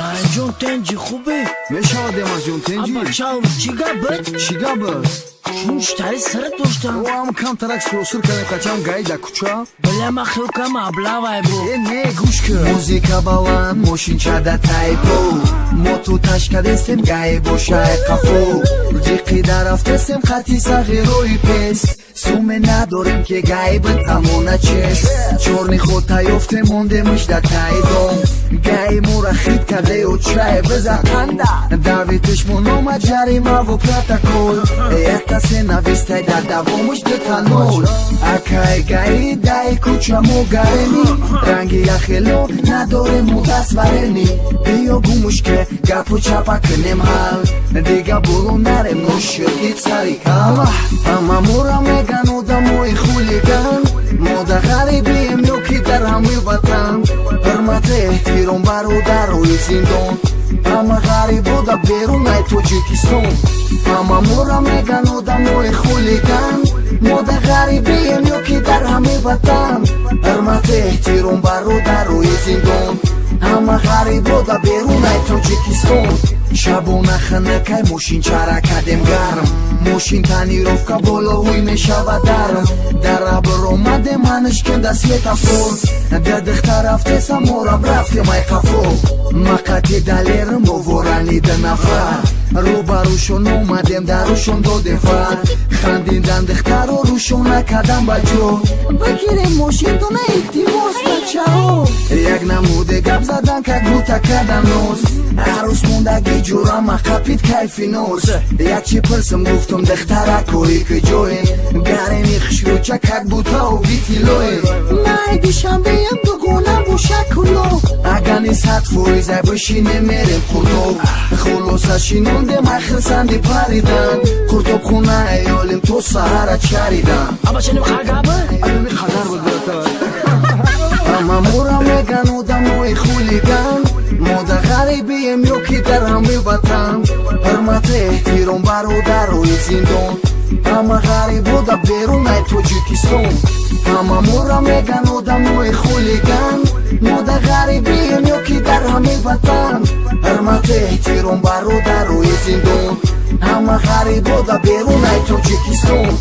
Раҳимҷон, тенҷи, хубе? Мешавад, Эмазҷон, тенҷи. Абачав, чӣ гап буд? Чӣ гап буд? Чунчтари сират доштам. Ам камтарак суросур кардем, қачам гаи да кӯча. Бля, ма хел кам аблавай бу. Э, не, гӯш кун. Музика баланд, мошинчада тайпо. Мо ту ташкадестем, гаи бошай қафо. Ҷиқида рафтесем хати сағирои пес. Суме надорем, ки гаи битамона чес. Чорни худ ёфтем, мондемш да таи дом. Гаи мура хит кардею чай биза қанда. Давитишмон омад ҷаримаву протокол. Як касе навистай, дар давомуш дута нол. Акай гаи даи кӯча мо гареми. Ранги яхело надорему дастварени. Биё гумушке гапу чапа кунем ҳал. Дига боло нарем, ноширди сари кал. Ҳама мура меган одамои хулиган. Мо дар ғарибием ё ки дар ҳамаи ватан. Ҳурмату эҳтиром бародарои зиндон. Ҳама ғарибода берун ай Тоҷикистон. Ҳама мура меган одамои хулиган. Мо дар ғарибием ё ки дар ҳамаи ватан. Ҳурмату эҳтиром бародарои зиндон. Ҳама ғарибода берун ай Тоҷикистон. Шабона ханакай, мошинчара кардем гарм. Мошин тонировка болоҳуй мешавад дарм. Дар абр омадем, манишкенда светофор. Да духтар рафтеса, морам рафтем ай қафо. Мақати далерм оворанида нафар. Рӯбарӯшон омадем, дарушон додем фар. Хандидан духтаро рӯшон накардам ба ҷо. Бигирем мошинтона, илтимос, бачаҳо. Як намуде гап задан, как будто кардан ноз. Арӯс мондагӣ ҷурама қапид кайфи ноз. Як чи пирсим гуфтум: духтаракои куҷоен? Гарени хушрӯча, как будто оби тиллоен. Най Душанбеям дугона боша куло. Агани 100% бишинем, мерем Қуртоб. Хулоса, шинондем, ай хирсанди паридан. Қуртобхона аёлем то саҳара чаридан. Абачаним гап буд? Ами қадар буд, братан. Ҳама мура меган одамои хулиган. Мо дар ғарибием ё ки дар ҳамаи ватан. Ҳурмату эҳтиром бародарои зиндон. Ҳама ғарибода берун ай Тоҷикистон. Ҳама мура меган одамои хулиган. Мо дар ғарибием ё ки дар ҳамаи ватан. Ҳурмату эҳтиром бародарои зиндон. Ҳама ғарибода берун ай Тоҷикистон.